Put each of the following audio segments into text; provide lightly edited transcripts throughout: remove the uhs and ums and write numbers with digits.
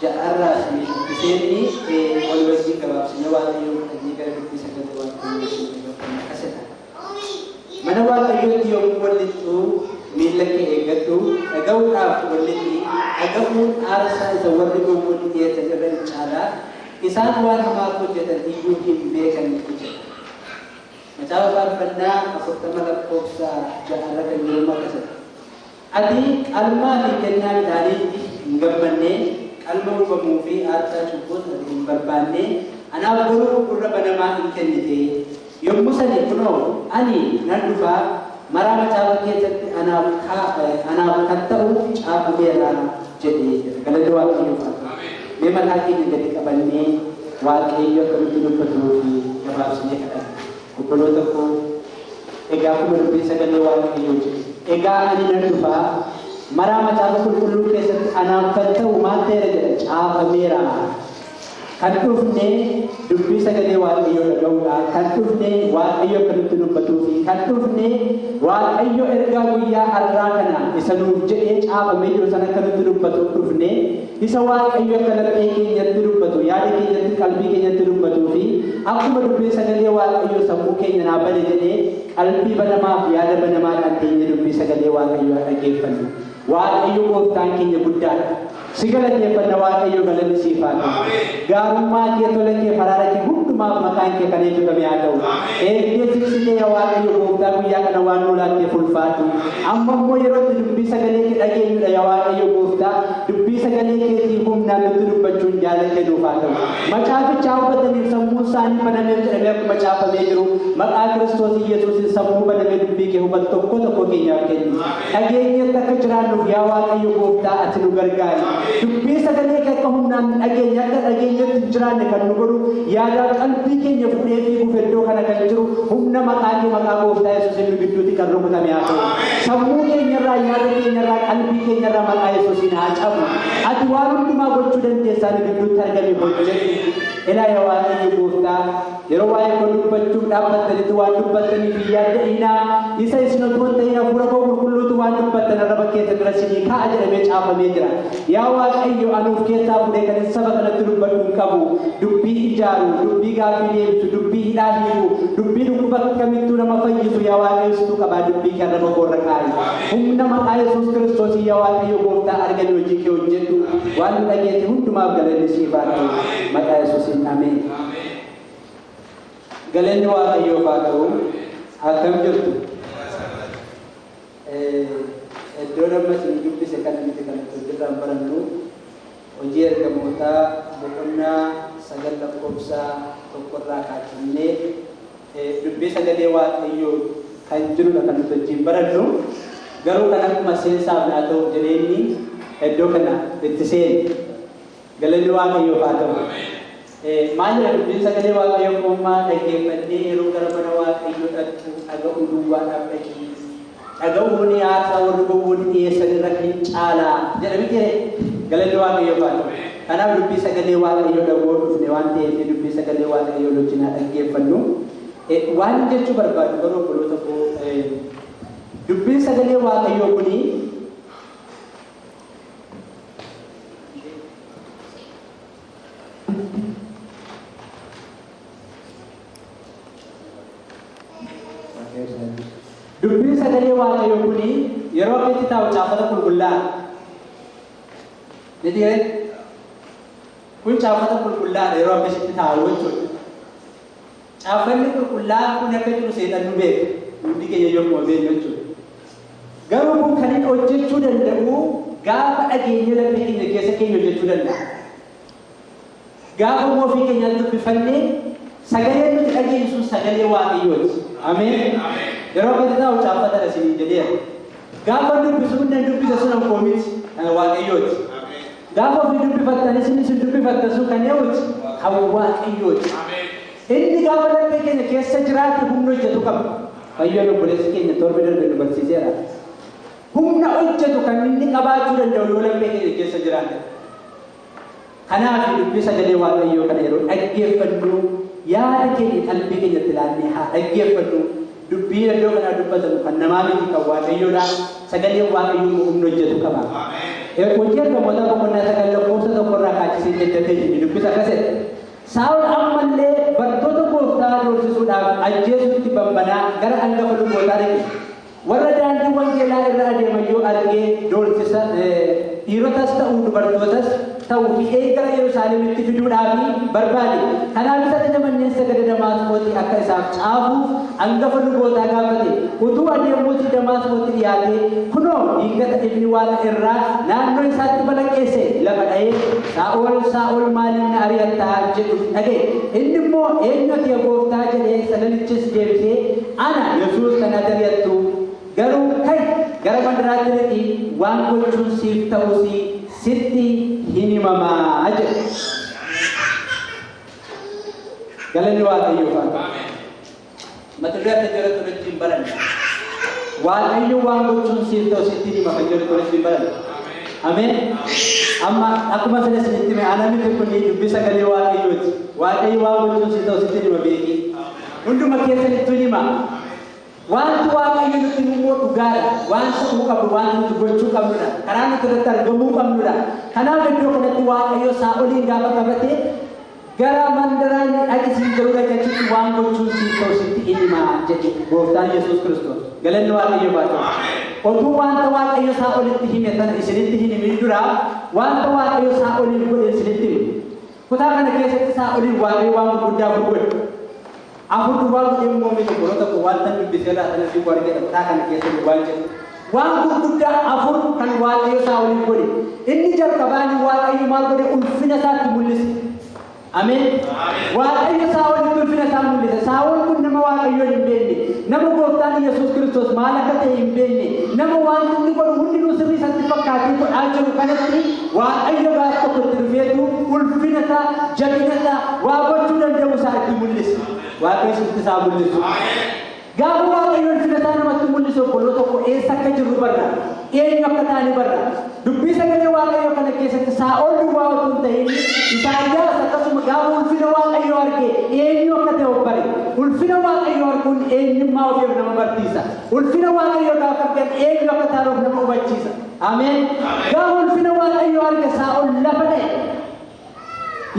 6rraa isinii dubbiseenni wal wajjin gabaabsinee Waaqayyoon kadhannee gara dubbii sagalee Waaqayyoo isin dabarfanna akkas jedha. Mana Waaqayyootti yommuu wal lixxu miilla kee eeggadhu, dhaga'uudhaaf wal lixi, dhaga'uun aarsaa isa warri gowwoonni dhi'eessan irra in caala, isaan waan hamaa akka hojjetan iyyuu hin beekaniitii jedha. Macaafa Faarfannaa 40 lakkoofsa 6 irra kan jiru immoo akkas jedha. Ati qalmaa fi kennaa midhaaniitti hin gammanne, qalma gubamuu fi aarsaa cubbuus ati hin barbaanne, anaaf garuu gurra banamaa in kennite. Yommus ani, Kunoo, ani nan dhufa, maraa macaafa keessatti anaaf anaaf kan ta'u caafameera jedhe jedha. Galanni Waaqayyoof haa ta'u. Mee mataa keenya gadi qabannee Waaqayyo akka nutti dubbatuuf gabaabsinee kadhanna. Obboloota koo, egaa akkuma dubbiin sagalee Waaqayyoo jedhu, Egaa ani nan dhufa, maraa macaafa qulqulluu keessatti anaaf kan ta'u maal ta'eera jedha? Caafameera. Kan dhufne dubbii sagalee Waaqayyoo dhaga'uudha. Kan dhufne Waaqayyo akka nutti dubbatuufi. Kan dhufne Waaqayyo ergaa guyyaa har'aa kana isa nuuf jedhee caafamee jiru sana akka nutti dubbatuuf dhufne. Isa Waaqayyo akka laphee keenyatti dubbatu, yaada keenyatti, qalbii keenyatti dubbatuu fi akkuma dubbiin sagalee Waaqayyoo sammuu keenya naa bane jedhee qalbii banamaa fi yaada banamaadhaan teenyee dubbii sagalee Waaqayyoo haa dhaggeeffannu. Waaqayyo gooftaan keenya guddaadha. Si galateeffanna Waaqayyo galanni siif haa ta'u. Gaarummaa kee, tola kee, faraara kee hundumaaf maqaan kee kan eebbifame haa ta'u. Eegdee tiksitee yaa Waaqayyo gooftaa guyyaa kana waan nuu laatteef ulfaadhu. Amma immoo yeroo itti dubbii sagalee kee dhageenyudha yaa Waaqayyo gooftaa. Dubbii sagalee keetii humnaan nutti dubbachuun jaalala kee nuuf haa ta'u. Macaaficha hubataniif sammuun isaanii banameef jedhamee akkuma caafamee jiru maqaa Kiristoos Iyyasuusin sammuu banamee dubbii kee hubatu tokko tokko keenyaaf kenni. Dhageenyetti akka jiraannuuf yaa Waaqayyo gooftaa ati nu gargaari. Dubbii sagalee kee akka humnaan dhageenye akka dhageenyetti hin jiraanne kan nu godhu yaadaaf qalbii keenya fuudhee fiiguuf iddoo kana kan jiru humna maqaa kee maqaa gooftaa Yesuusin nu gidduutti kan rukutame haa ta'u. Sammuu keenyarraa, yaada keenyarraa, qalbii keenyarraa maqaa Yesuusiin haa cabu. Ati waan hundumaa gochuu dandeessaa nu gidduutti argami hojjedhu. Ilaa yaa Waaqayyo gooftaa yeroo waa'ee koo dubbachuuf dhaabbattanitti waan dubbattaniif hin yaadda'inaa. Isa isin otoo hin ta'in hafuura koo qulqulluutu waan dubbattan arraba keessan irra isinii kaa'a jedhamee caafamee jira. Yaa Waaqayyo ani of keessaa fuudhee kanin saba kanatti dubbadhu hin qabu. Dubbii ijaaru, dubbii gaaffii deebisu, dubbii hidhaa hiiku, dubbii dhukkuba kamittuu nama fayyisu yaa Waaqayyo situ qabaa dubbii kee arraba koo irra kaa'i. Humna maqaa Yesuus Kiristoosiin yaa Waaqayyo gooftaa argami hojii kee hojjedhu. Waan nu dhageesse hundumaaf galanni siif haa ta'u. Maqaa Yesuusiin ameen. Galanni Waaqayyoof haa ta'u. Akkam jirtu? Iddoon amma isin dubbise kana miti kan nuti hojjetaan barannu hojii ergamootaa boqonnaa 9 lakkoofsa 1rraa kaachifnee dubbii sagalee Waaqayyoo kan jirudha kan nuti wajjin barannu. Garuu kan akkuma seensaaf naa ta'uuf jedheenni iddoo kana itti seene. Galanni Waaqayyoof haa ta'u. Maal jedha dubbiin sagalee Waaqayyoo akkuma dhaggeeffannee yeroo gara mana Waaqayyoo dhaqxu dhaga'uu duwwaadhaaf dhaqi. Dhaga'uun aarsaa warri gowwoonni dhiyeessan irra hin caala jedha miti ree? Galanni Waaqayyoof haa ta'u. Kanaaf dubbii sagalee Waaqayyoo dhaga'uu dhufne waan ta'eef dubbii sagalee Waaqayyoo wajjin haa dhaggeeffannu. Waan jechuu barbaadu garuu obboloota koo dubbiin sagalee Waaqayyoo kuni Dubbiin sagalee Waaqayyoo kuni yeroo akka itti taa'u caaffata qulqullaa'aadha. Miti ree? Kun caaffata qulqullaa'aadha yeroo akkasitti taa'u jechuudha. Caaffanni qulqullaa'aan kun akka jiru seexannu beeka. Hundi keenya iyyuu akkuma beeknu jechuudha. Garuu kun kan inni hojjechuu danda'u gaafa dhageenye laphee keenya keessa keenya hojjechuu danda'a. Gaafa immoo ofii keenyaan dubbifannee sagaleen nuti dhageenyu sun sagalee Waaqayyooti. Ameen. Yeroo akkatti taa'u caaffatadha isiniin jedheera. Gaafa dubbisu nan dubbisa sun kan koo miti kan Waaqayyooti. Gaafa ofii dubbifattan isin isin dubbifattan sun kan eenyuuti? Kan Waaqayyooti. Inni gaafa laphee keenya keessa jiraate humna hojjetu qaba. Fayyoon obboleessi keenya torbe darbe nu barsiiseera. Humna hojjetu kan inni qabaachuu danda'u yoo laphee keenya keessa jiraate. Kanaaf dubbii sagalee Waaqayyoo kana yeroo dhaggeeffannu yaada keenya qalbii keenyatti ilaannee haa dhaggeeffannu. Dubbiin iddoo kanaa dubbatamu kan namaa miti kan Waaqayyoodha. Sagaleen Waaqayyoo immoo humna hojjetu qaba. Hojii ergamootaa boqonnaa 9 lakkoofsa 1 irraa kaachisee ejjatee inni dubbisa akkas jedha. Saa'ol ammallee bartoota gooftaa doorsisuudhaaf ajjeesuutti bambanaa gara hangafa lubootaa dhaqe. Warra daandii wangeelaa irra adeeman yoo argee doorsisa, dhiirotas ta'uu dubartootas ta'uu hidhee gara Yerusaalemitti fiduudhaaf barbaade. Kanaafis ajaja manneen sagada Damaasqootti akka isaaf caafuuf hangafa lubootaa gaafate. Utuu adeemuuti Damaasqootti dhiyaate, kunoo diingata ifni waaqa irraa naannoo isaatti balaqqeesse. Lafa dha'ee, "Saa'ol, Saa'ol, maaliif na ari'attaa?" jedhu dhaga'e. Inni immoo, "Eenyu ati, yaa gooftaa?" jedhee. Sagalichis deebisee, "Ana Yesuus kan ati ari'attu. Garuu ka'i, gara mandaraatti dhaqi, waan gochuun siif ta'us sitti hin himamaa" jedhe. Galanni Waaqayyoof haa ta'u. Mata duree akka jedhu wajjin baranna. Waaqayyo waan gochuun siif ta'u sitti hima kan jedhu wajjin baranna. Ameen. Amma akkuma sila isinitti hime, ana miti, kun dubbii sagalee Waaqayyooti. Waaqayyo waan gochuun siif ta'u sitti hima beeki. Hunduma keessanittuu hima. Wanti Waaqayyo nutti himu immoo dhugaadha. Waan ta'uu qabnu, waan nuti gochuu qabnudha. Karaa nuti irratti argamuu qabnudha. Kanaaf iddoo kanatti Waaqayyo Saa'oliin gaafa qabate, gara mandaraa dhaqisiin jedhu dhaqachitti waan gochuun siif ta'u sitti hima jedhe gooftaan Yesuus Kiristoos. Galanni Waaqayyo haa ta'u. Otuu wanta Waaqayyo Saa'olitti hime sana isinitti hin himin dura, wanta Waaqayyo Saa'oliif godhe isinitti hime. Kutaa kana keessatti Saa'oliif Waaqayyo waan gurguddaa afur godhe. Afur duwwaa godhe immoo miti, obboloota koo, wanta dubbisee irraa sana si argedha kutaa kana keessa waan jedhu. Waan gurguddaa afur kan Waaqayyo Saa'oliif godhe. Inni jalqabaan Waaqayyo maal godhe? Ulfina isaatti mul'ise. Ameen. Waaqayyo Saa'olitti ulfina isaa mul'ise. Saa'ol kun nama Waaqayyoon hin beekne, nama gooftaan Yesuus Kiristoos maal akka ta'e hin beekne, nama waan inni godhu hundinuu sirrii isatti fakkaatee godhaa jiru kanatti Waaqayyo gaaf tokko itti dhufeetu ulfina isaa, jabina isaa, waa gochuu danda'u isaa itti mul'ise. Waaqayyo sitti isaa mul'isu. Gaafa Waaqayyo ulfina isaa namatti mul'isu, obboloo tokko, eessa akka jirru barra. Eenyu akka taane barra. Dubbii sagalee Waaqayyoo kana keessatti Saa'ol duwwaa otoo hin ta'in, Isaayyaas akkasuma gaafa ulfina Waaqayyoo arge eenyu akka ta'e of bare. Ulfina Waaqayyoo arguun eenyummaa ofiif nama barsiisa. Ulfina Waaqayyoo gaafa argan eenyu akka ta'an of nama hubachiisa. Ameen. Gaafa ulfina Waaqayyoo arge Saa'ol lafa dha'e.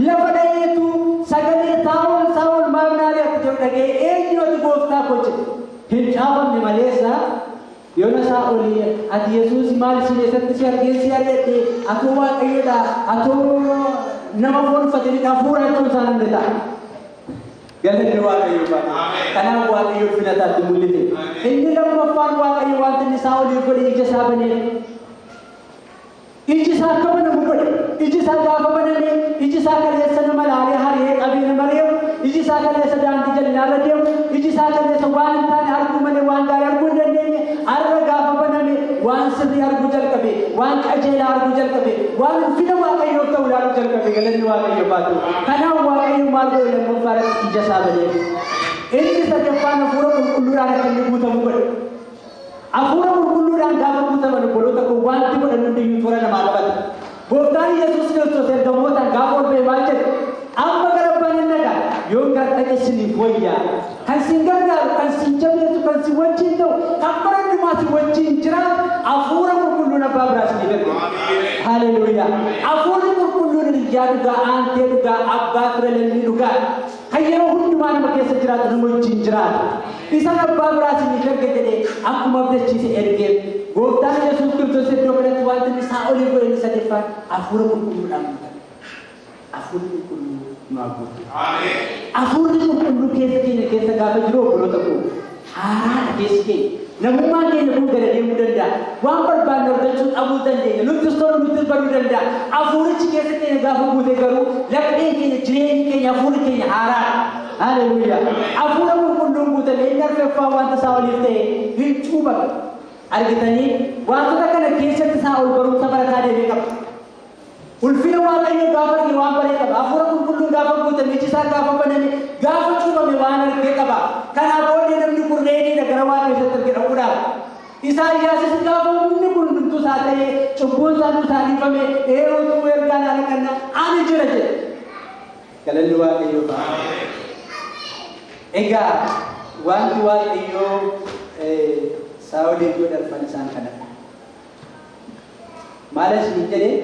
Lafa dha'eetu sagalee "Saa'ol, Saa'ol, maaf na ari'atta?" jedhu dhaga'ee, "Eenyu ati, gooftaa koo?" jedhe. Hin caafamne maleessa yoona Saa'ol, "Ati Yesuus, maal isin eessatti si argee si ari'adhe? Atoo Waaqayyoodha, atoo nama foon uffatee hafuura," jechuun isaan hin ta'a. Galanni Waaqayyoo baate. Kanaaf Waaqayyo ulfina isaatti mul'ise. Inni lammaffaan Waaqayyo wanta inni Saa'oliif godhe ija isaa baneef. Iji isaa akka banamu godhe. Iji isaa gaafa baname, iji isaa kaleessa nama laalee hariyee qabee nama reebu, iji isaa kaleessa daandii jal'inaarra deemu, iji isaa kaleessa waan hin taane arguu malee waan gaarii arguu hin dandeenye, har'a gaafa baname waan sirrii arguu jalqabe, waan qajeelaa arguu jalqabe, waan ulfina Waaqayyoof ta'u ilaaluu jalqabe. Galanni Waaqayyoof haa ta'u. Kanaaf Waaqayyo maal godhe lammaffaa irratti? Ija isaa baneef. Inni sadaffaan hafuura qulqulluudhaan akka inni guutamu godhe. Hafuura qulqulluudhaan gaafa guutaman, obboloota koo, wanti godhan hundiyyuu toora namaa qabata. Gooftaan Yesuus Kiristoos ergamootaan gaafa ol ba'e maal jedhe? "Amma gara abbaan hin dhaqa, yoo gara dhaqe isiniif wayyaa. Kan sin gargaaru, kan sin jabeessu, kan sin wajjin ta'u, kan bara hundumaa sin wajjin jiraatu hafuura qulqulluun abbaa biraa isiniif erga." Haleluuyaa. Hafuurri qulqulluun hiriyyaa dhugaa, aantee dhugaa, abbaa fira lammii dhugaa. Kan yeroo hundumaa nama keessa jiraatu, nama wajjin jiraatu. Isan abbaa biraa isiniif erga jedhee akkuma abdachiise ergeef. Gooftaan Yesuus Kiristoos iddoo kanatti wanti inni Saa'oliif godhe inni sadaffaan hafuura qulqulluudhaan guutame. Hafuurri qulqulluu nu haa guutu. Hafuurri qulqulluu keessa keenya keessa gaafa jiru, obboloota koo, haaraadha keessi keenya. Namummaan keenya kun gada deemuu danda'a. Waan barbaanne argachuu dhabuu dandeenya. Nuttis tolu, nuttis baduu danda'a. Hafuurichi keessa keenya gaafa guute garuu lapheen keenya, jireenyi keenya, hafuurri keenya haaraadha. Haleluuyaa. Hafuura qulqulluun guutame. Inni arfaffaa wanta Saa'oliif ta'e hin cuuphame. Argitanii, wantoota kana keessatti Saa'ol barumsa barataa deemee qaba. Ulfina Waaqayyoo gaafa arge waan baree qaba. Hafuura qulqulluun gaafa guutame, iji isaa gaafa baname, gaafa cuuphame waan argee qaba. Kanaaf booddee namni kun ready dha gara Waaqayyoo isatti arge dhaquudhaaf. Isaayyaasis gaafa humni kun hundumtuu isaa ta'ee, cubbuun isaa isaa dhiifame, "Eenyutu ergaa naa dhaqanna? Ani jira," jedhe. Galanni Waaqayyoo ba'a. Egaa wanti Waaqayyoo Saa'oliif godhe arfan isaan kanadha. Maal isin jedhee?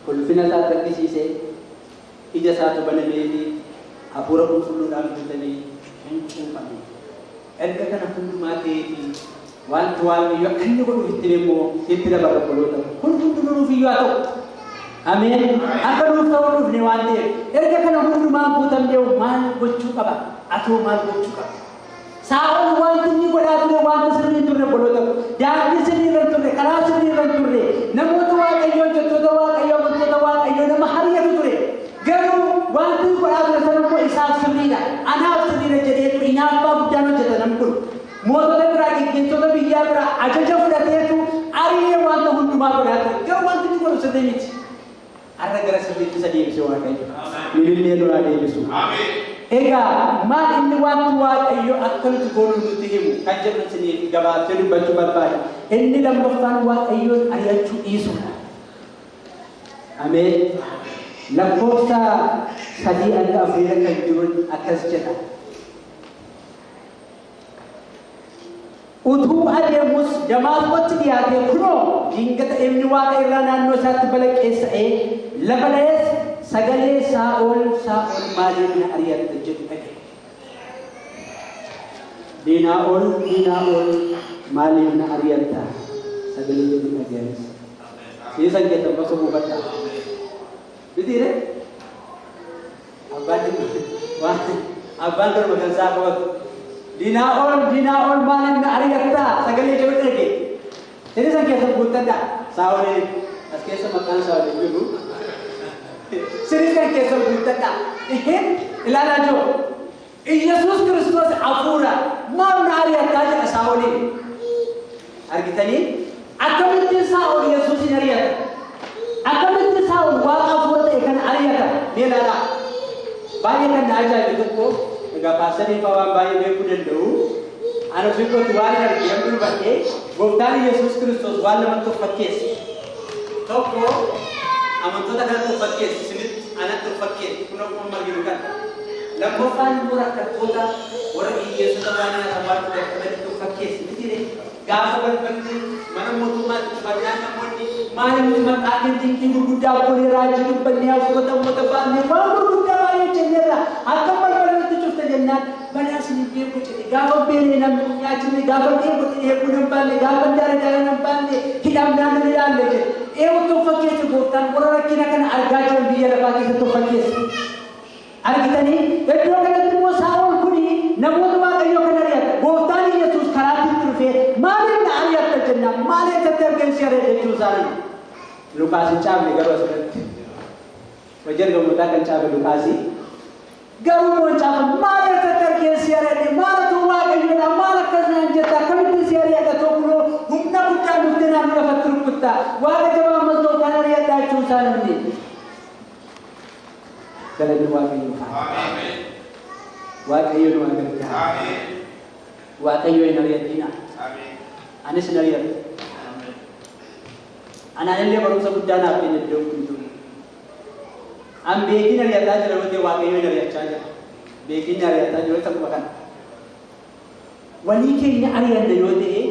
Ulfina isaa argisiisee, ija isaatu banameefi hafuura qulqulluudhaan guutamee hin cuuphame. Erga kana hundumaa ta'eetii wanti Waaqayyo akka inni godhuuf itti immoo itti dabarra obboloota. Kun hundinuu nuuf iyyuu haa ta'u. Ameen. Akka nuuf ta'uu dhufne waan ta'eef erga kana hundumaa guutamnee maal gochuu qaba? Atoo maal gochuu qaba? Saa'ol wanti inni godhaa ture wanta sirrii hin turre, obboloota. Daandii sirrii irra hin turre, karaa sirrii irra hin turre, namoota Waaqayyoo, hojjettoota Waaqayyoo, amantoota Waaqayyoo nama hari'atu ture. Garuu wanti inni godhaa ture sana immoo isaaf sirriidha. Anaaf sirriidha jedheetu hinaaffaa guddaan hojjeta namni kun. Mootota biraa, geggeessitoota biyyaa biraa ajaja fudhateetu ari'ee wanta hundumaa godhaa ture. Garuu wanti inni godhu sirrii miti. Har'a gara sirriitti isa deebise Waaqayyo. Ilillee duraa deebisu. Egaa maal inni wanti Waaqayyo akka nuti goonu nutti himu kan jedhu isiniif gabaabsee dubbachuu barbaada. Inni lammaffaan Waaqayyoon ari'achuu dhiisuudha. Ameen. Lakkoofsa 3 hanga 4 kan jiru akkas jedha. Utuu adeemus Damaasqootti dhiyaatee kunoo dingata ifni waaqa irraa naannoo isaatti balaqqeessa'ee lafa dha'ees sagalee "Saa'ol, Saa'ol, maaliif na ari'atta?" jedhu dhaga'e. "Diinaa'ol, Diinaa'ol, maaliif na ari'atta?" Sagalee jedhu dhaga'anis. Siisan keessan bakka buufadhaa. Bitiire? Abbaan waan abbaan garuma kan isaa qabatu. "Diinaa'ol, Diinaa'ol, maaliif na ari'atta?" Sagalee jedhu dhage. Siisan keessan guuttadhaa. Saa'ol as keessa maqaan Saa'ol hin jiru. Sinis kan keessan guuttadhaa. Ilaalaa jiru. Iyyasuus Kiristoos hafuura maal na ari'attaa jedha Saa'oliin. Argitanii? Akkamittiin Saa'ol Yesuusin ari'ata? Akkamittiin Saa'ol Waaqa hafuura ta'e kana ari'ata? Mee ilaalaa. Baay'ee kan na ajaa'ibe tokko, egaa paasterii fa'aa waan baay'ee beekuu danda'u. Ana ofii kootti waan hin arge yommuu hubadhe, gooftaan Yesuus Kiristoos waan lamatti of fakkeesse. Tokko amantoota kanatti of fakkeesse, isinitti anatti of fakkeesse, kun akkuma arginu kana. Lammaffaan immoo rakkattoota, warra hiyyeessota, waan nyaatan waan dhugan dhabanitti of fakkeesse miti. Gaafa balballi mana mootummaatti cufannaan namoonni maali nuti maqaa keetiin gurguddaa goonee, raajii dubbannee, hafuurota uummata baannee, waan gurguddaa baay'ee hojjenneerra, akka balbala nutti cufte jennaan badaa isin hin beeku jedhe. Gaafa beelee namni nyaachifne, gaafa dheebote dheebuu nan baanne, gaafa daara daara nan baanne, hidhamnaan nan ilaalle jedhe. Eenyutti of fakkeesse gooftaan? Warra rakkina kana argaa jiran biyya lafaa keessatti of fakkeesse. Argitanii, iddoo kanatti immoo Saa'ol kuni namoota Waaqayyoo kan ari'ata. Gooftaan Yesuus karaatti itti dhufee maaliif na ari'atta jennaan maal eessatti argeen si ari'ate jechuu isaanii. Luqaas hin caafne garuu asirratti. Hojii ergamootaa kan caafe Luqaasii. Garuu immoo hin caafa maal eessatti argeen si ari'ate, maalatu Waaqayyoodha, maal akkas naan jetta, akkamittiin si ari'adha, tokko humna guddaa dhuftee naannoo lafatti rukutta, Waaqa jabaa ammas gooftaan ari'adha jechuu isaanii. Galanni Waaqayyoof haa ta'u. Waaqayyo nu haa gargaaru. Waaqayyo hin ari'atina. Anis hin ari'adhu. Anaan illee barumsa guddaa naaf kenne iddoon kun jiru. An beekiin ari'ataa jira yoo ta'e, Waaqayyo hin ari'achaa jira. Beekiin ari'ataa jiru isa quba kana. Walii keenya ari'anna yoo ta'e,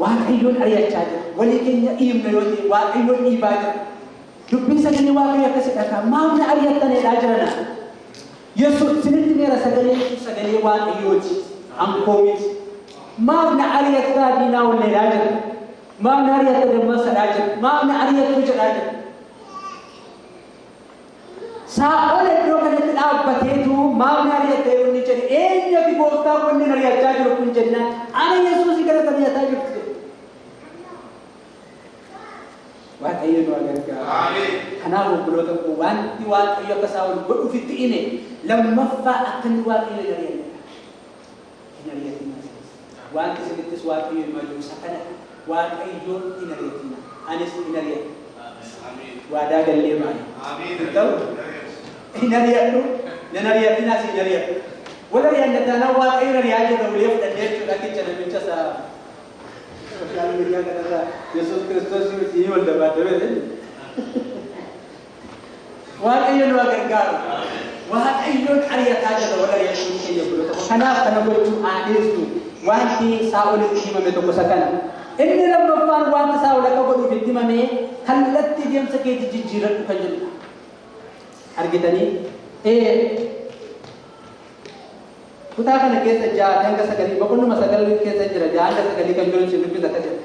Waaqayyoon ari'achaa jira. Walii keenya dhiibna yoo ta'e, Waaqayyoon dhiibaa jira. Dubbiin sagalee Waaqayyo akkasidha kaa maaf na ari'attanidhaa jirana. Yesuus sinitti meera, sagaleen kun sagalee Waaqayyooti. Ankoo miti. Maaf na ari'attaa diinaa olleedhaa jira. Maaf na ari'atta dammassadhaa jira. Maaf na ari'attu jedhaa jira. Saa'ol iddoo kanatti dhaabbateetu maaf na ari'atta yeroo inni jedhe, eenyuti gooftaa kun inni ari'achaa jiru kun jennaan, ana Yesuusii kanatti ari'ataa jirtu jedhe. Waaqayyo nu gargaara. Kanaaf obboloota koo, wanti Waaqayyo akka Saa'ol godhuufitti hime lammaffaa akka inni Waaqayyo hin ari'annedha. Hin ari'atinaa isinis. Wanti isinittis Waaqayyo himaa jiru isa kana, Waaqayyoon hin ari'atinaa. Anis hin ari'adhu. Waadaa gallee baane. Hin ta'u? Hin ari'adhu. Nan ari'atinaas, hin ari'adhu. Wal ari'anna taanaan Waaqayyoon ari'aa jirra ulee fudhannee jechuudha, kicha namicha isaa social media kanarraa Yesuus Kiristoos si wal dabaadabee. Waaqayyo nu gargaaru. Waaqayyoon ari'ataa jira wal ari'achuun keenya godhu tokko. Kanaaf kana gochuu haa dhiisnu. Wanti Saa'olitti himame tokko isa kana. Inni lammaffaan wanta Saa'ol akka godhuuf itti himamee kallattii deemsa keetii jijjiirradhu kan jedhudha. Argitanii kutaa kana keessa 6 hanga 9 boqonnuma 9 keessa jira 6 hanga 9 kan jiru isin dubbisa akkas jedha.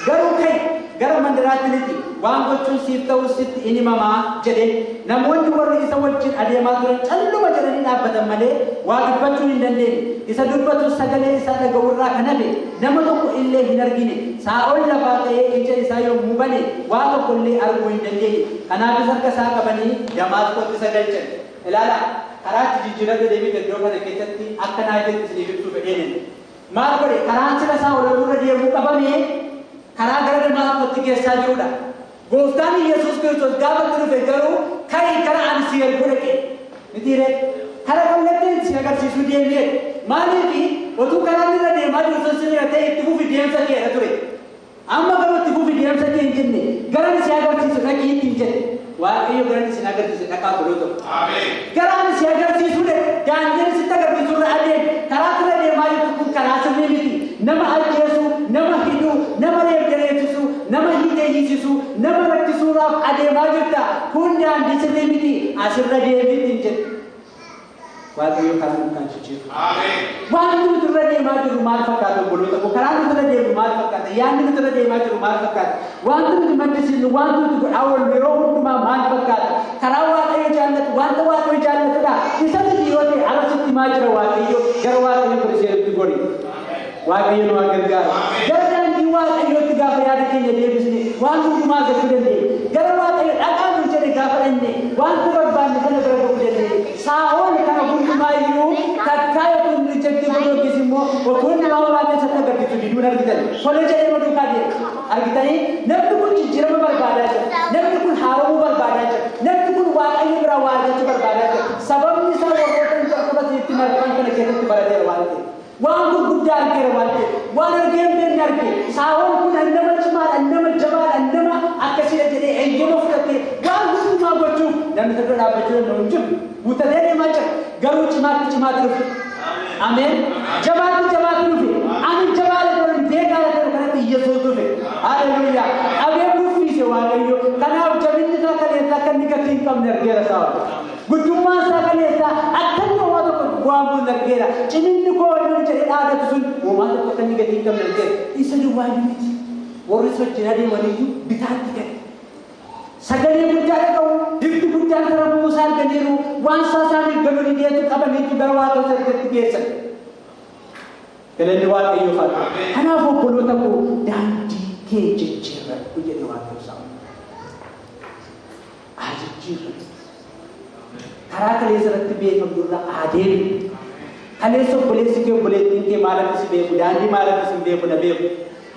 Garuu ka'i, gara mandaraatti lixi, waan gochuun siif ta'u sitti in himamaa jedheen. Namoonni warri isa wajjin adeemaa turan calluma jedhanii dhaabbatan malee waa dubbachuu hin dandeenye. Isa dubbatu sagalee isaa dhaga'urraa kan hafe nama tokko illee hin argine. Saa'ol lafaa ka'ee ija isaa yommuu bane waa tokko illee arguu hin dandeenye. Kanaafis harka isaa qabanii Damaasqootti isa galchan. Ilaala, karaatti jijjiirama deemee iddoo kana keessatti akka naafetti isiniif ibsuu fedheen. Maal godhe? Karaan sila Saa'ol irra deemuu qabamee karaa gara Damaasqootti geessaa jirudha. Gooftaan Yesuus Kiristoos gaafa itti dhufe garuu ka'i, kara ani si ergu dhaqe. Mitiire kara kallattiin si agarsiisuu deemee. Maaliifi otuu karaan irra deemaa jiru sun sirra ta'e itti fufi deemsa keedha ture. Amma garuu itti fufi deemsa kee hin jenne, gara ani si agarsiisu dhaqii ittiin jedhe. Waaqayyo gara ani si agarsiisu dhaqaa godhoo tokko. Gara ani si agarsiisu daandiin sitti agarsiisu irra adeemi. Karaa sirra deemaa jirtu kun karaa sirrii miti. Nama ajjeesu, nama hidhu, nama reebgareessisu, nama hiiteeyyisisu, nama rakkisuudhaaf adeemaa jirta. Kun daandii sirrii miti. Asirra deemi ittiin jedhe. Waaqayyo karaa nu kan jijjiiru. Wanti nuti irra deemaa jirru maal fakkaata, obboloota koo? Karaa nuti irra deemnu maal fakkaata? Yaadni nuti irra deemaa jirru maal fakkaata? Wanti nuti maddisiisnu, wanti nuti godhaa oollu yeroo hundumaa maal fakkaata? Karaa Waaqayyo jaallatu, wanta Waaqayyo jaallatudha. Isa miti yoo ta'e ala sitti maa jira Waaqayyo, gara Waaqayyo bira seerutti gori. Waaqayyo nu haa gargaaru. Gara daandii Waaqayyootti gaafa yaada keenya deebisne waan hundumaa argachuu dandeenya. Gara Waaqayyo dhaqaa nu jedhe gaafa dhanne wanta barbaanne sana bira ga'uu dandeenya. Saa'ol kana hundumaa iyyuu takkaa yookiin reject godhu yookiis immoo otoo inni waan Waaqayyo isatti agarsiisu diduun argitan. Tole jedhee duukaa deema. Argitanii, namni kun jijjiirama barbaadaa jira. Namni kun haaromuu barbaadaa jira. Namni kun Waaqayyo biraa waa argachuu barbaadaa jira. Sababni isaa warroota hin jalqaba itti marfan kana keessatti barateera waan ta'eef. Waan gurguddaa argeera waan ta'eef. Waan argee hin beekne arge. Saa'ol kun nama cimaadha, nama jabaadha, nama akkasiidha jedhee eeyyama fudhatee waan hundumaa gochuuf namni isa dura dhaabbachuu danda'u hin jiru. Guuttatee deemaa jira. Garuu cimaatti cimaatti dhufe. Ameen. Jabaatti jabaatti dhufe. Ani jabaadha ta'u beekaadha ta'u kanatti Yesuus dhufe. Haleluuyaa. Qabee kuffiise Waaqayyo. Kanaaf jabinni isaa kaleessaa akka inni gatii hin qabne argeera Saa'ol. Guddummaan isaa kaleessaa akka inni homaa tokko bu'aa bu'uun argeera. Ciminni koo inni jedhee dhaadatu sun homaa tokko akka inni gatii hin qabne argeera. Isa duwwaayyuu miti. Warri isa wajjin adeemaniyyuu bitaatti gale. Sagalee guddaa dhaga'u, bifti guddaan kara buusaa arganiiru, waan isaa isaaniif galuu dideetu qabaniitu gara Waaqayyo isatti geessan. Galanni Waaqayyoof haa ta'u. Kanaaf obboloota koo, daandii kee jijjiirradhu jedhe Waaqayyo Saa'ol. Haa jijjiirradhu. Karaa kaleessa irratti beekamtu irra haa deemnu. Kaleessa obboleessi kee, obboleettiin kee maal akka si beeku, daandii maal akka si beeku na beeku.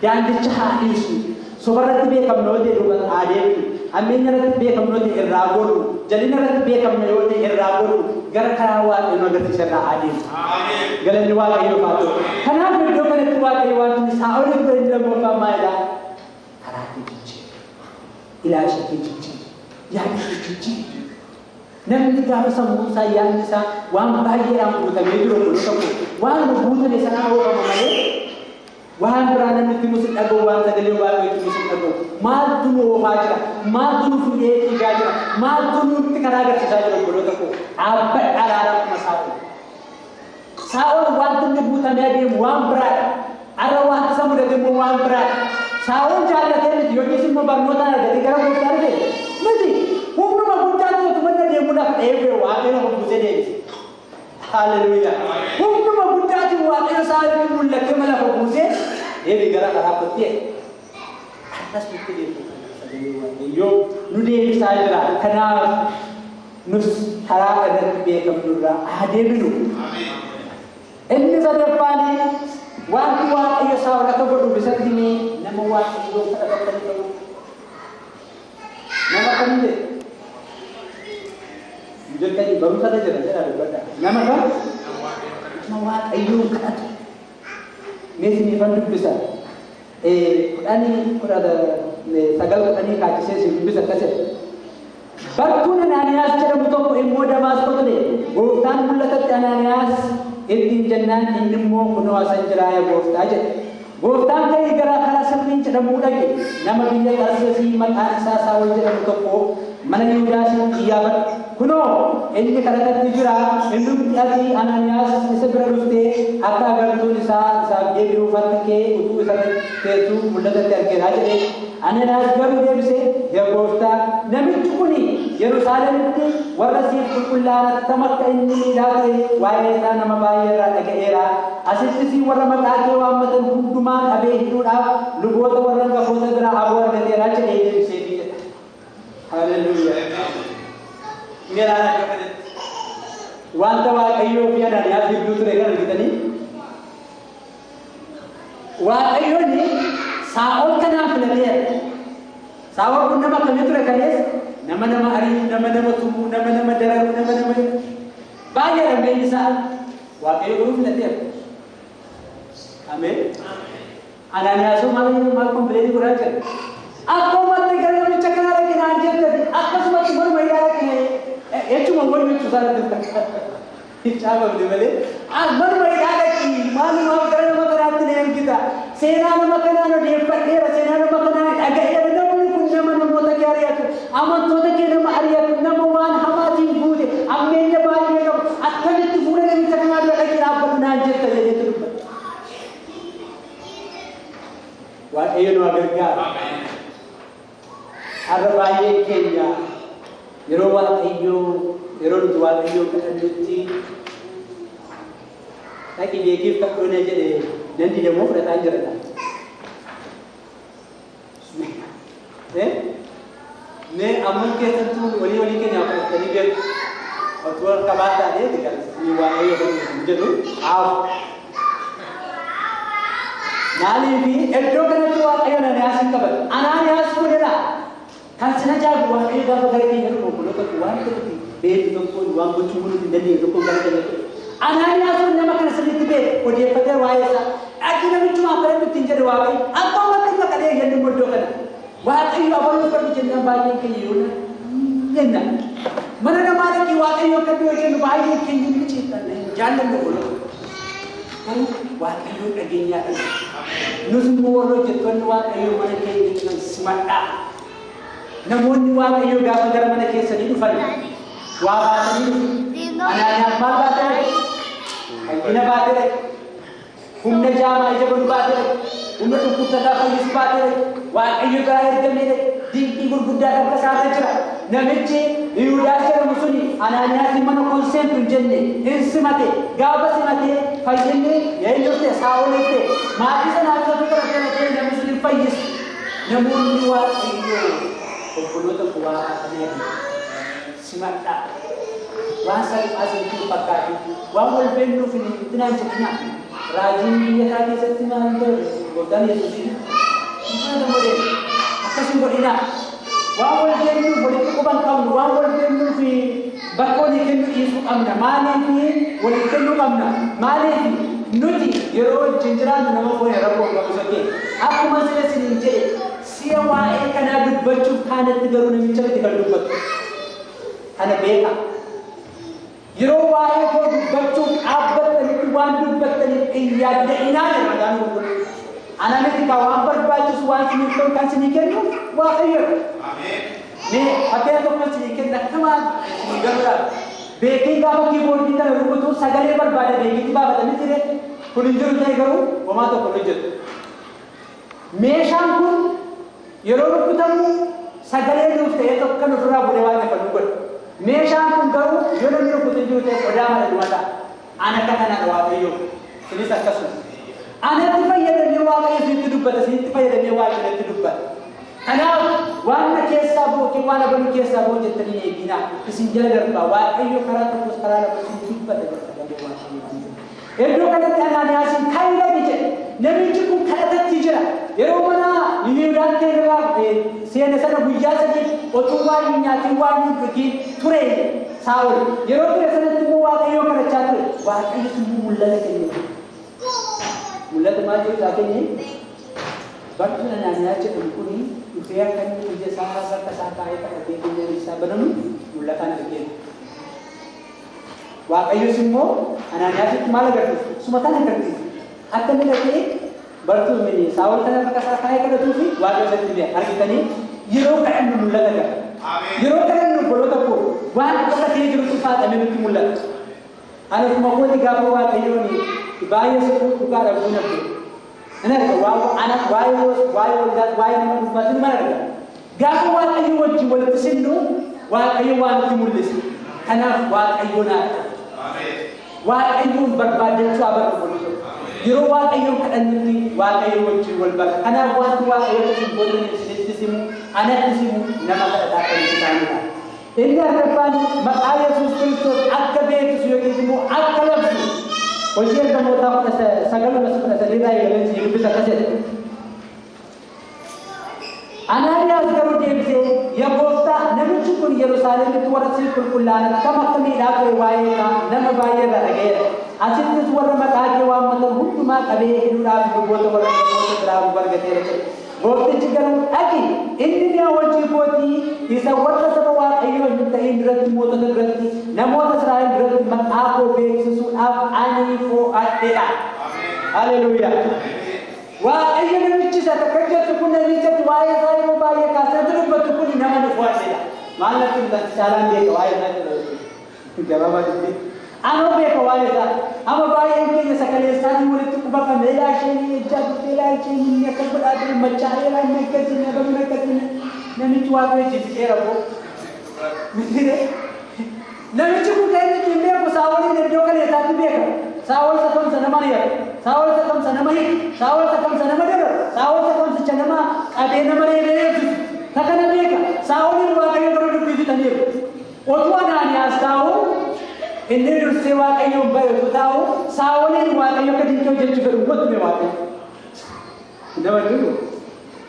Daandicha haa dhiisnu. Soba irratti beekamna yoo ta'e duuba haa deemnu. Hammeenya irratti beekamna yoo ta'e irraa gorru. Jalina irratti beekamna yoo ta'e irraa gorru. Gara karaa Waaqayyo nu agarsiisa irraa haa deemnu. Galanni Waaqayyoof haa ta'u. Kanaaf iddoo kanatti Waaqayyo wanti inni Saa'oliif godhe inni lammaffaan maalidha? Karaa kee jijjiiri. Ilaalcha kee jijjiiri. Yaada kee jijjiiri. Namni gaafa sammuu isaa, yaadni isaa waan baay'eedhaan guutamee jiru kun tokko waan guutame sanaa oofama malee waan biraa namni itti musin dhaga'u, waan sagalee Waaqayyoo itti musin dhaga'u. Maaltu nu oofaa jira? Maaltu nu fuudhee fiigaa jira? Maaltu nutti karaa agarsiisaa jira, obboloota koo? Dhaabbadhaa ilaalaa akkuma Saa'ol. Saa'ol wanti inni guutamee adeemu waan biraadha. Har'a wanti isa mudate immoo waan biraadha. Saa'ol jaallatee miti yookiis immoo barnootaan argatee gara gooftaa dhufe miti. Humnuma guddaa ta'etu manna deemuudhaaf dheebee Waaqayyo lafa buusee deebise. Haleluuyaa. Humnuma guddaatiin Waaqayyo Saa'olitti mul'atee lafa buusee deebii gara karaa kottee. Har'as nutti deebi'u sagalee Waaqayyoo nu deebisaa jira. Kanaaf nus karaa irratti beekamnu irraa haa deebinu. Inni sadaffaan wanti Waaqayyo Saa'ol akka godhuuf isatti himee nama Waaqayyoon kadhatu akka inni ta'u. Nama akkamii ta'e? Jettanii barumsa irra jira jedha, dubbadha. Nama kam? Nama Waaqayyoon kadhatu. Mee isiniifan dubbisa. 10 19 10 kaachisee isin dubbisa, akkas jedha. Bartuun Anaaniyaas jedhamu tokko immoo Damaasqoo ture. Gooftaan mul'atatti "Anaaniyaas" ittiin jennaan inni immoo "Kunoo asan jiraa, yaa gooftaa" jedhe. Gooftaan ka'ee gara karaa sirriin jedhamuu dhaqe. Nama biyya Xarseesii maqaan isaa Saa'ol jedhamu tokko mana Yihudaasiin xiyyaafadhu. Kunoo inni kadhatatti jira. Innumti ati Anaaniyaas isa bira dhuftee akka agartuun isaa isaaf deebi'uuf harka kee utuu isa keessu mul'atatti argeera jedhe. Anaaniyaas garuu deebisee, yaa gooftaa, namichi kuni Yerusaalemitti warra siif qulqullaa'an attam akka inni miidhaa ture waa'ee isaa nama baay'ee irraa dhaga'eera. Asittis warra maqaa kee waammatan hundumaa qabee hidhuudhaaf luboota warra hangafoota biraa aboo argateera jedhee deebiseefii jedha. Haleluuyaa. Mee ilaalaa iddoo kanatti. Wanta Waaqayyoo fi Anaaniyaas gidduu ture kan argitanii? Waaqayyoon Saa'ol kanaan filateera. Saa'ol kun nama akkamii ture kalees? Nama nama ari'u, nama nama tumu, nama nama dararu, nama nama baay'ee dhamdeen isaa. Waaqayyo garuu filateera. Ameen. Anaaniyaasoo maal maal complain godhaa jira? Akkumatti gara namicha kanaa dhaqinaan jettati akkasumatti morma hidhaa dhaqine jechuun wal jechuu isaa irratti hin caafamne malee manuma hidhaa dhaqi maalumaaf gara nama kanaatti na ergita, seenaa nama kanaan odeeffadheera, seenaa nama kanaan dhaga'eera, namni kun nama namoota kee ari'atu, amantoota kee nama ari'atu, nama waan hamaatiin guute, ammeenya baay'ee qabu, akkamitti fuula namicha kanaa dura dhaqi dhaabbatu naan jetta jedheetu dubbata. Waaqayyo nu gargaara. Har'a baay'een keenya yeroo Waaqayyoo yeroo nuti Waaqayyoo kadhannutti dhaqi beekiif kadhoone jedhe nan didamoo fudhataa jira ta'a. Mee amman keessattuu walii walii keenyaaf fudhatanii beeku. Otuu harka baataadhee Waaqayyo hin jedhu haafu. Maaliifi iddoo kanatti Waaqayyo Anaaniyaas hin qabatu. Anaaniyaas kunidha. Kan sin ajaa'ibu Waaqayyo gaafa gara keenya dhufu obboloota koo wanta nuti beeknu tokkoon waan gochuu nuti hin dandeenye tokkoon gara keenya dhufu. Anaaniyaas kun nama kana sirriitti beeku odeeffatee waa'ee isaa. Dhaqi namichumaaf kadhadhu ittiin jedhe Waaqayyo. Akka uummata hin maqalee jennu iddoo kana. Waaqayyo abaluu fadhu jennaan baay'een keenya yoo jenna. Mana namaa dhaqii Waaqayyo akka dhiyoo jennu baay'een keenya ni ciibbanna hin jaallannu obboloota. Garuu Waaqayyoon dhageenyaa dha. Nus immoo warra hojjettoonni Waaqayyoo mana keenya jiran simadhaa. Namoonni Waaqayyoo gaafa gara mana keessanii dhufan waa baatanii dhufu. Anaaniyaas maal baatee dhaqe? Fayyina baatee dhaqe. Humna jaamaa ija banu baatee dhaqe. Humna dhukkubsataa fayyisu baatee dhaqe. Waaqayyo biraa ergamee dhaqe. Dinqii gurguddaa harka isaarra jira. Namichi Yihudaas jedhamu suni Anaaniyaas mana koon seentu hin jenne hin simate. Gaafa simatee fayyinni eenyuuf ta'e? Saa'oliif ta'e. Maatii sanaaf isatu kadhatee ta'e namni sun hin fayyisu. Namoonni Waaqayyoo obboloota koo waa baatanii adeemu. Simadhaa. Waan salphaa isinitti hin fakkaatin. Waan wal beeknuuf hin ittinaan jedhinaa. Raajiin biyya isaa keessatti maal hin ta'e gooftaan Yesuus hin fudhatamu deema. Akkas hin godhinaa. Waan wal beeknuuf walitti quban qabnu, waan wal beeknuuf bakka walii kennu dhiisuu qabna. Maaliif walii kennuu qabna? Maaliif nuti yeroo wajjin jiraannu nama fo'e rakkoo qabu sokkee. Akkuma sila isiniin jedhe si'a waa'ee kanaa dubbachuuf kaanatti garuu namicha miti kan dubbatu. Kana beeka. Yeroo waa'ee koo dubbachuuf dhaabbattanitti waan dubbattaniif hin yaadda'inaa jedha Macaan Qulqulluun. Ana miti ka waan barbaachisu waan isiniif ta'u kan isinii kennu Waaqayyoodha. Mee fakkeenya tokko isinii kenna akkamaan isinii galuudhaaf. Beekiin gaafa keyboardii kana rukutu sagalee barbaada beekiitti baafata miti ree? Kun hin jiru ta'e garuu homaa tokko hin hojjetu. Meeshaan kun yeroo rukutamu sagalee nuuf ta'ee tokko kan ofirraa bulee waaqeffannu godha. Meeshaan kun garuu yoo namni rukutu hin jiru ta'e qodaa mala dhuma ta'a. An akka kanaadha Waaqayyoo. Isinis akkasuma. Anatti fayyadamee Waaqayyo isinitti dubbata, isinitti fayyadamee Waaqayyo natti dubbata. Kanaaf waan na keessaa bu'u yookiin waan abaluu keessaa bu'u jettanii hin eeginaa. Isin jala darbaa. Waaqayyo karaa tokkos karaa lamas isin dubbata jedha sagalee Waaqayyo waan ta'eef. Iddoo kanatti Anaaniyaasiin ka'i dhaqi jedhe. Namichi kun kadhatatti jira. Yeroo mana Yihuudaan irraa seene sana guyyaa 3 otuu waan hin nyaatin waan hin dhugin ture Saa'ol. Yeroo ture sanatti immoo Waaqayyoon kadhachaa ture. Waaqayyos immoo mul'ata kenne. Mul'ata maal jedhu isaa kenne? Bartuun Anaaniyaas jedhamu kun dhufee akka inni ija isaa harka isaa kaa'ee kadhatee funyaan isaa banamu mul'ataan argeera. Waaqayyos immoo Anaaniyaasitti maal agarsiisa? Suma kana agarsiisa. Akka inni dhaqee Bartuu mini Saawol kana bakka isaa kaa'ee kadhatuu fi Waaqayyo isatti hime argitanii yeroo kadhannu mul'ata gara. Yeroo kadhannu obboloota koo waan dhokatee jirutu saaxamee nutti mul'ata. Ani ofuma kooti gaafa Waaqayyoon baay'ee suphuu dhugaa dhabuu nabdu. Nan arga ana waa'ee waa'ee waldaa waa'ee nama dhuunfaatti nan arga. Gaafa Waaqayyo wajjin walitti sinnu Waaqayyo waan nutti mul'isa. Kanaaf Waaqayyoon haa kadhannu. Waaqayyoon barbaaddachuu haa barru obboloota koo. Yeroo Waaqayyoon kadhannutti Waaqayyo wajjin wal barra. Kanaaf wanti Waaqayyo akka isin gootaniif isinittis himu, anattis himu nama kadhataa akka nuti taanudha. Inni arfaffaan maqaa Yesuus Kiristoos akka beeksisu yookiis immoo akka labsu Hojii Ergamootaa 19:13 irraa eegalee isin dubbisa akkas jedha. Anaaniyaas garuu deebisee, "Yaa Gooftaa, namichi kun Yerusaalemitti warra siif qulqullaa'an akkam akka miidhaa ture waa'ee isaa nama baay'ee irraa dhaga'eera. Asittis warra maqaa kee waammatan hundumaa qabee hidhuudhaaf luboota warra hangafoota biraa aangoo argateera" jedhe. Gooftichi garuu, "Dhaqi, inni mi'a hojii kootii isa warra saba Waaqayyoo hin ta'in duratti, mootota duratti, namoota Israa'el duratti maqaa koo beeksisuudhaaf ani fo'adheedha." Haleluuyaa! Waaqayyo namichi isa akka jettu kun namichatti waa'ee isaa yeroo baay'ee kaasee dubbattu kun nama nu fo'adheedha. Maal natti himtan caalaan beeka waa'ee isaa jedha. Gabaabaa dubbii. Anoo beeka waa'ee isaa. Amma baay'een keenya sakaleessaatiin walitti quba qabna. Ilaa isheen ejjaa turte, ilaa isheen inni akkas godhaa ture, machaa'ee, ilaa inni akkasii, abaluun akkasii. Namichi Waaqayyo jijjiireera boo. Mitiire. Namichi kun kan inni ittiin beeku Saa'oliin iddoo kaleessaatti beeka. Saa'ol isa kamsa nama ari'atu, Saa'ol isa kamsa nama hiiku, Saa'ol isa kamsa nama dararu, Saa'ol isa kamsicha nama qabee nama reebee eebsisu. Ta kana beeka. Saa'oliin Waaqayyo garuu dubbii fixaniiru. Otuu Anaaniyaas taa'u inni dursee Waaqayyoon ba'e utuu taa'u Saa'oliin Waaqayyo akka dinqii hojjechuu fedhu immoo Waaqayyo. Nama jiru.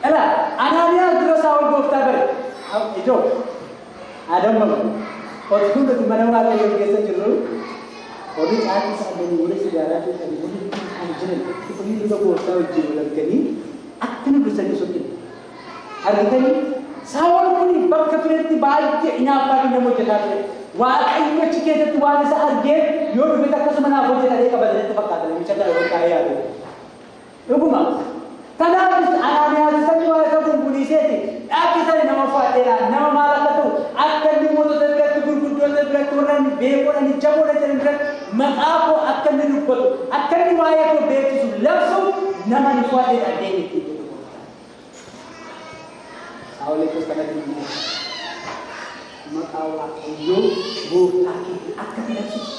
Ilaa Anaaniyaas dura Saa'ol gooftaa bare. Ijoo adammamu. Otuu nuti mana Waaqayyoo keessa jirru warri caatii isaanii, warri sigaaraa xuuxanii, warri kan jiran dhufanii dura gooftaa wajjin wal arganii akka nu dursanii sokkinu. Argitanii Saa'ol kun bakka turetti baay'ee hinaaffaa fi nama hojjetaa ture. Waaqayyo achi keessatti waan isa argeef yoo dhufet akkasuma naaf hojjetadhee qabate natti fakkaata namicha kana yoo taa'ee yaadu. Dhuguma. Kanaafis Anaaniyaas isatti waa isa gunguniiseeti dhaqisani nama fo'adheera nama maal akka ta'u akka inni mootota biratti gurguddoota biratti warra inni beekoodha inni jaboodha jedhan biratti maqaa koo akka inni dubbatu akka inni waa'ee koo beeksisu labsu nama ni fo'adheera deemi ittiin jedhe gooftaan. Saa'olittis kanatti immoo maqaa Waaqayyoo gooftaa keetii akka ati labsitu,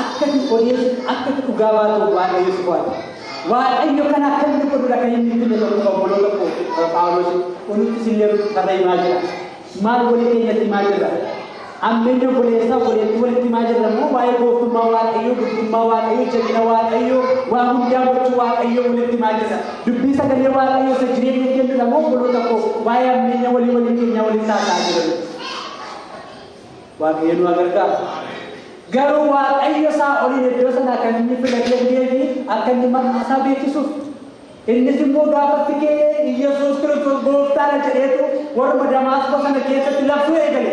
akka ati odeessitu, akka ati dhugaa baatuuf Waaqayyo si fo'ate. Waaqayyo kana akka inni godhudha kan inni itti tokko obboloota koo Phaawulos onuttis illee farra himaa jira. Maal walii keenyatti himaa jirra? Ammeenyi obboleessaa obboleettii walitti himaa jirra moo waa'ee gooftummaa Waaqayyoo, guddummaa Waaqayyoo, jabina Waaqayyoo, waa hundaa gochuu Waaqayyoo walitti himaa jirra? Dubbii sagalee Waaqayyoo isa jireenya kennudha moo obboloota koo waa'ee ammeenya walii walii keenyaa walitti haasa'aa jirra? Waaqayyo nu haa gargaaru. Garuu Waaqayyo Saa'oliin iddoo sanaa kan inni filatee fidee fi akka inni maqaa isaa beeksisuuf. Innis immoo gaafatti ka'ee Iyyasuus Kiristoos gooftaadha jedheetu warma Damaasqoo sana keessatti labsuu eegale.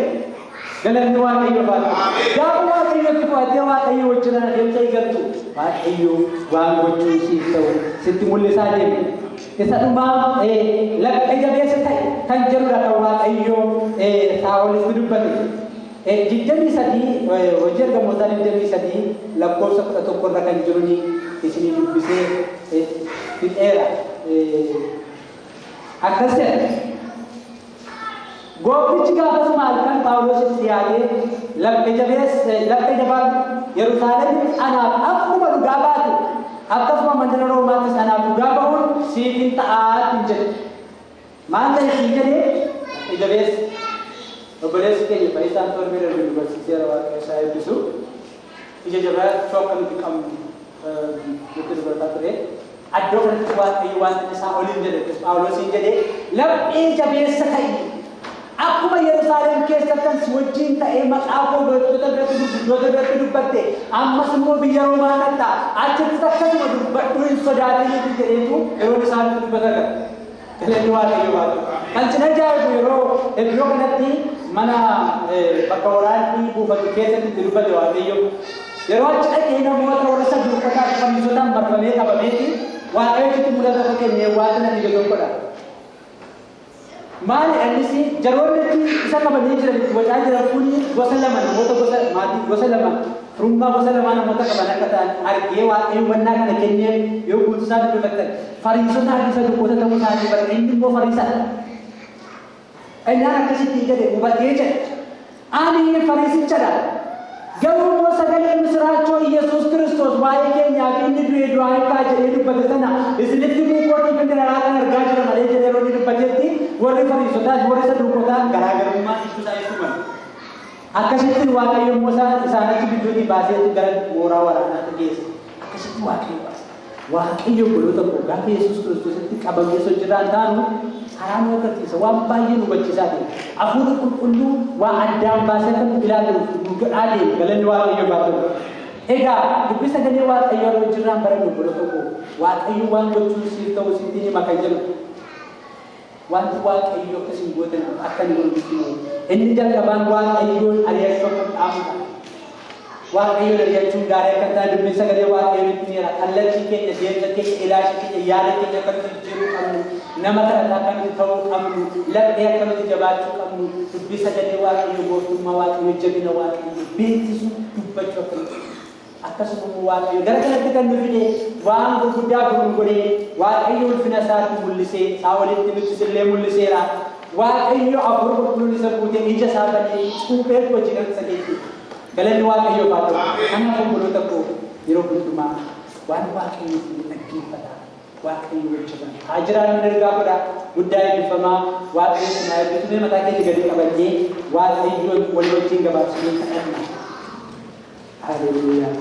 Galanni Waaqayyoof haa ta'u. Gaafa Waaqayyotti fo'attee Waaqayyo wajjin adeemsa eegaltu Waaqayyo waan gochuun siif ta'u sitti mul'isaa deema. Isa dhumaa laphee jabeessa ta'e kan jedhudha kan Waaqayyo Saa'olitti dubbate. 23 Hojii Ergamootaa 23 lakkoofsa 11 irra kan jiruni isinii dubbisee fixeera. Akkas jedha. Gooftichi gaafasuma halkan Phaawulositti dhiyaatee laphee jabeessa laphee jabaadhu Yerusaalemitti anaaf akkuma dhugaa baate akkasuma mandara Roomaattis anaaf dhugaa ba'uun siif hin ta'aa ittiin jedhe. Maal ta'e siin jedhee laphee jabeessa. Obboleessi keenya Fayyisaan torbee darbe nu barsiiseera Waaqayyo isaa eebbisu. Ija jabaachuu akka nuti qabnu nutti dubbataa ture. Iddoo kanatti Waaqayyo waan inni isaa oliin jedhe Phaawulosiin jedhe laphee jabeessa ta'i. Akkuma Yerusaalem keessattan si wajjin ta'ee maqaa koo beektota biratti gurguddoota biratti dubbatte ammas immoo biyya Roomaa dhaqxa achittis akkasuma dubbadhu hin sodaatiniiti jedheetu yeroo isaanitti dubbata gara. Galanni Waaqayyo haa ta'u. Kan sin ajaa'ibu yeroo iddoo kanatti mana bakka waraanni buufatu keessatti itti dubbate Waaqayyo. Yeroo achi dhaqee namoota warra saduuqotaa fi fariisotaan marfamee qabameeti Waaqayyo itti mul'ata tokko kennee waan na dhibe tokkodha. Maali innis jaroonni isa qabanii jiran itti wacaa jiran kun gosa lama, namoota gosa maatii gosa lama, firummaa gosa lamaa namoota qaban akka ta'an argee Waaqayyo hubannaa kana kennee. Yoo guutuu isaa dubbifattan, Fariisotaa fi Saduqoota ta'uu isaanii bara. Inni immoo Fariisadha. Innaan akkasitti jedhe, hubatee jedhe. "Ani Fariisichadha. Garuu immoo sagalee misiraachoo Yesuus Kiristoos waa'ee keenyaa fi inni du'ee du'aa hiikaa jedhee dubbate sana isinitti muukootiif inni raraa kan argaa jira malee" jedhee yeroo inni dubbatetti, warri Fariisotaas warri Saduuqotaa garaagarummaa gidduu isaanii tuman. Akkasitti Waaqayyo immoo isaan achi gidduutii baaseetu gara mooraa waraanaatti geesse. Akkasitti Waaqayyo baase. Waaqayyo, obboloota koo, gaafa Yesuus Kiristoositti qabamee sochirraan taanu karaa nu agarsiisa, waan baay'ee nu hubachiisaa deema. Hafuurri Qulqulluu waa addaan baasee akka nu ilaallu nu godhaa deema. Galanni Waaqayyo haa ta'u. Egaa dubbii sagalee Waaqayyoo yeroo jirraan barannu, obboloota koo, Waaqayyo waan gochuun siif ta'u sitti hima kan jedhu. Wanti Waaqayyo akkasiin gootan akka inni godhu sitti himu. Inni jalqabaan Waaqayyoon ari'achuu akka dhaabudha. Waaqayyoon ari'achuun gaarii akka hin taane dubbiin sagalee Waaqayyoo nutti himeera. Kallattii keenya, deemsa keenya, ilaalcha keenya, yaada keenya akka nuti jijjiiruu qabnu, nama kadhataa akka nuti ta'uu qabnu, laphee akka nuti jabaachuu qabnu, dubbii sagalee Waaqayyoo, gooftummaa Waaqayyoo, jabina Waaqayyoo beeksisuu, dubbachuu akka nuti. Akkasuma immoo Waaqayyo gara kanatti kan nu fide waan gurguddaa kun godhee, Waaqayyo ulfina isaatti mul'isee Saa'olitti nutis illee mul'iseera. Waaqayyo Hafuura Qulqulluun isa guutee, ija isaa banee, cuuphee hojii kan isa geesse. Galanni Waaqayyoof haa ta'u. Kanaaf obboloota koo, yeroo hundumaa waan Waaqayyo fi dhaggeeffata. Waaqayyo hojjetan. Haa jiraannu, ergaa godha. Guddaa eebbifamaa. Waaqayyo sinaa eebbisu. Mee mataa keenya gadi qabannee Waaqayyoon walii wajjin gabaabsinee kadhanna. Haleluuyaa.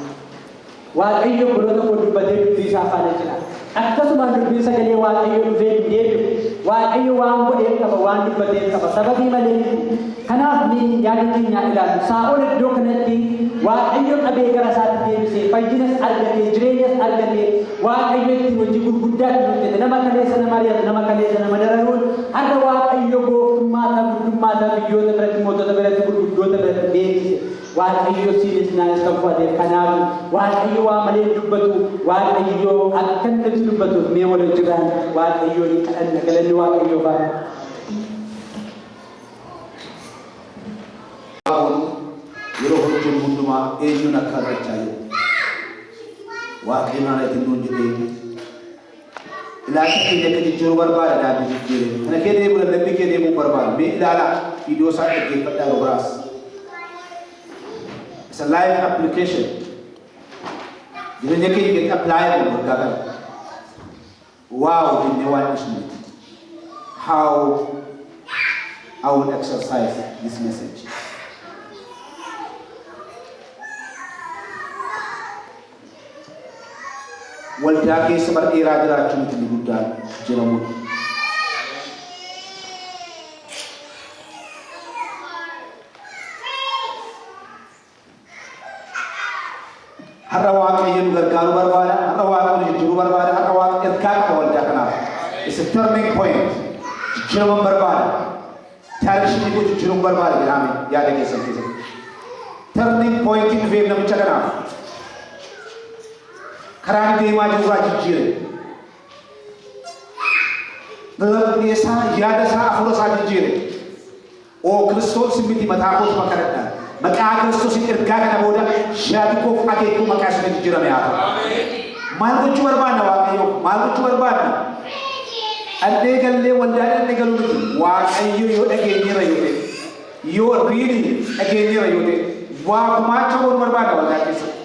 Waaqayyo, obboloota koo, dubbatee dubbii isaa faana jira. Akkasumaan dubbiin sagalee Waaqayyo dhufee hin deebi'u. Waaqayyo waan godhee qaba, waan dubbatee qaba. Sababii malee miti. Kanaaf mee yaada keenyaa ilaallu. Saa'ol iddoo kanatti Waaqayyo qabee gara isaatti deebisee, fayyinas argatee, jireenyas argatee, Waaqayyo ittiin hojii gurguddaa ittiin hojjete. Nama kaleessa nama ari'atu, nama kaleessa nama dararuun, har'a Waaqayyo gooftummaa isaa, guddummaa isaa biyyoota biratti, mootota biratti, gurguddoota biratti beeksise. Waaqayyo siinis naanis kan fo'ateef kanaaf. Waaqayyo waa malee hin dubbatu. Waaqayyo akka inni nutti dubbatuuf mee wal hojjetaan Waaqayyoon kadhanna. Galanni Waaqayyoof haa ta'u. Yeroo hojjennu hundumaa eenyuun akka argachaa jiru. Waaqayyo naan itti nuun jedhee ilaalcha keenya akka jijjiiruu barbaada, daandii jijjiire. Kana kee deemuu, lallabbii kee deemuu barbaada. Mee ilaalaa, viidiyoo isaa dhaggeeffadhaa yeroo biraas. It's a live application. Jireenya keenya keessatti apply godhu waggaa kana. Wow jennee waan dhiisnu miti. How I will exercise this message. Waldaa keessa bara dheeraa jiraachuu miti inni guddaan, jijjiiramuudha. Har'a Waaqayyo nu gargaaruu barbaada. Har'a Waaqayyo nu jijjiiruu barbaada. Har'a Waaqa ergaa qaba waldaa kanaaf. It's a turning point. Jijjiiramuun barbaada. Direction koo jijjiiruun barbaada jedhame yaada keessan keessatti. Turning point dhufeef namicha kanaaf. Karaa inni deemaa jiru irraa jijjiire. Laphee isaa, yaada isaa, hafuura isaa jijjiire. Oo, Kiristoos miti, mataa kootuma kadhadha. Maqaa Kiristoosiin ergaa kana booda yaadi koof akeekuu maqaa isuma jijjiirame haa ta'u. Maal gochuu barbaanna Waaqayyo? Maal gochuu barbaanna? Dhandhee gallee waldaa dhandhee galuu miti. Waaqayyo yoo dhageenyeera yoo ta'e, yoo really dhageenyeera yoo ta'e, waa gumaacha goonuu barbaanna waldaa keessatti.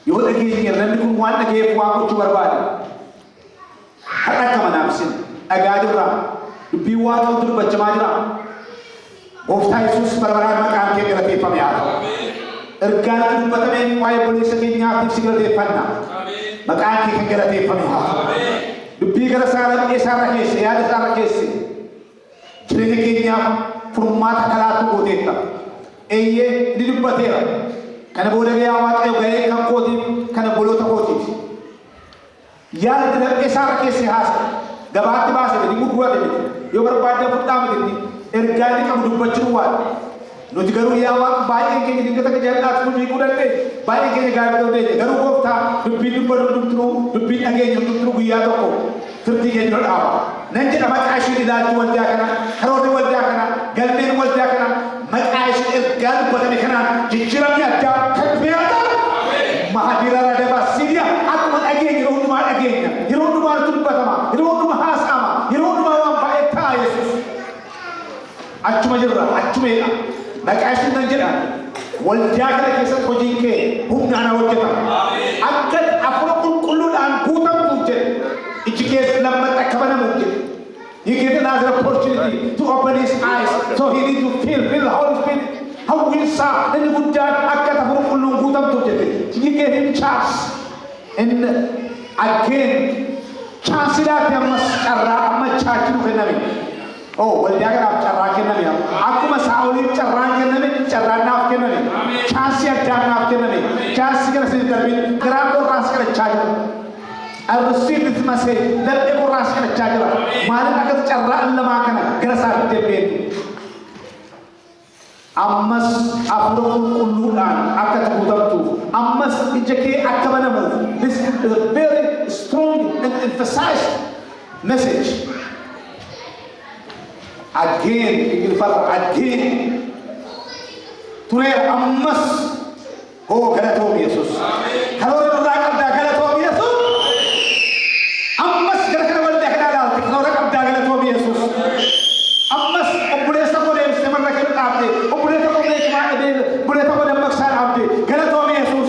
Yoo dhageenyeera, namni kun waan dhagayeef waa gochuu barbaada. Har'a akka manaaf isin dhagaa jirra. Dubbiin Waaqayyootu dubbachamaa jira. Gooftaa Yesuus, bara baraan maqaan kee galateeffame haa ta'u. Ergaan itti dubbatame waa'ee obboleessa keenyaatiif si galateeffanna. Maqaan kee kan galateeffame haa ta'u. Dubbii gara isaa laphee isaarra keesse, yaada isaarra keesse. Jireenya keenyaaf furmaata kalaatu gooteetta. Eeyyee, ni dubbateera. Kana booda yaa Waaqayyo, gahee kan kootiif, kan obboloota kootiif. Yaada itti laphee isaarra keesse haasa'e. Gabaatti baase miti, gurgurate miti. Yoo barbaadde fudhaa miti inni. Ergaa inni qabu dubbachuu waadha. Nuti garuu, yaa Waaqa, baay'een keenya dingata qajeel'aatti nu hiikuu dandeenya. Baay'een keenya gaarii ta'uu dandeenya. Garuu Gooftaa, dubbiin dubbatu hundumtuu, dubbiin dhageenya hundumtuu guyyaa tokko firdii keenya nu dhaaba. Nan jedha, maqaa ishiin ilaalchi waldaa kana, karoorri waldaa kana, galmeen waldaa kana maqaa ishiin ergaa dubbatame kanaan jijjiiramni addaa kan dhufe haa ta'u. Mahadira radaba Siiriyaa akkuma dhageenya, yeroo hundumaa dhageenya, yeroo hundumaa nutti dubbatama, yeroo hundumaa haasa'ama, yeroo hundumaa waan baay'ee ta'a. Yesuus, achuma jirra, achumeedha. Maqaa ishiin nan jedha, waldaa kana keessatti hojiin kee humnaan haa hojjetamu. Akka Hafuura Qulqulluudhaan guutamtuuf jedhe, iji keessa lammata akka banamuuf jedhe. You give another opportunity to open his eyes, so he need to feel the Holy Spirit. Hawwiinsaa inni guddaan akka Hafuura Qulqulluun guutamtuuf jedhe. You gave him chance. And again, chance laate. Ammas carraa amma chaachi nu kenname. Oh, waldaa kanaaf carraa kenname. Akkuma Saa'oliif carraan kenname, carraan naaf kenname. Chance addaan naaf kenname. Chance kana sin darbin, garaa qorraas kadhachaa jira. I received this message. Laphee qorraas kadhachaa jira. Maaliif akkas carraa lamaa kana gara isaatti deebi'een? Ammas Hafuura Qulqulluudhaan akka guutamtuuf, ammas ija kee akka banamuuf. This is a very strong and emphasized message. Again, Ingiliffarra again tureera. Ammas hoo, galatoomi Yesus. Karoora nurraa qabdaa, galatoomi Yesus. Ammas gara kana waldaa kana ilaalte, karoora qabdaa, galatoomi Yesus. Ammas obboleessa koo deebistee marra kennu dhaabde, obboleessa koo beekamaa dhabee, obboleessa koo dammaqsaa dhaabde, galatoomi Yesus,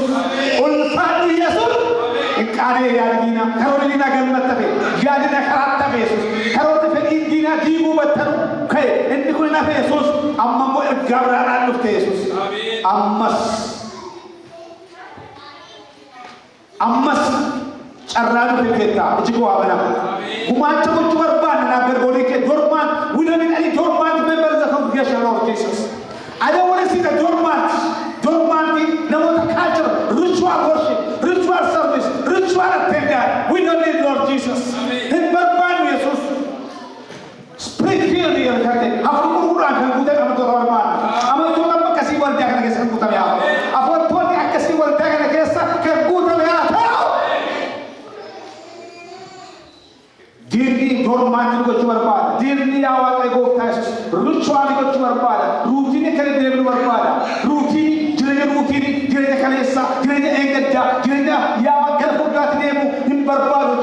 ulfaadhu Yesus. Hin qaanee yaadi diinaa, karoorri diinaa galmatti hafe, yaadina karaatti hafe Yesus. Karoorri fedhiin diinaa diiguu battanu ka'e, inni kun hin hafe Yesus. Amma immoo ergaa biraadhaan dhufte Yesus. Ammas carraa dhufe keetta, iji koo haa banamu. Gumaacha gochuu barbaanna naaf gargoolii kee dormant. We don't need any dormant members of the congregation, Lord Jesus. I don't want to see the dormant. Dormant namoota culture, ritual worship, ritual service, ritual attendant. We don't need, Lord Jesus. Hin barbaannu Yesus. Spirit filled kan ta'e, Hafuura Qulqulluudhaan kan guutame amantoota barbaanna. Amantoota akkasii waldaa kana keessa kan guutame haa ta'u. Amantoonni akkasii waldaa kana keessa kan guutame haa ta'u. Diinni dormant gochuu barbaada. Diinni, yaa Waaqayyo Gooftaa Yesuus, ritual gochuu barbaada. Routine akka deddeebi'u barbaada. Routine, jireenya routine, jireenya kaleessaa, jireenya eeggaddaa, jireenya yaa gara fuulduraatti deemu hin barbaadu.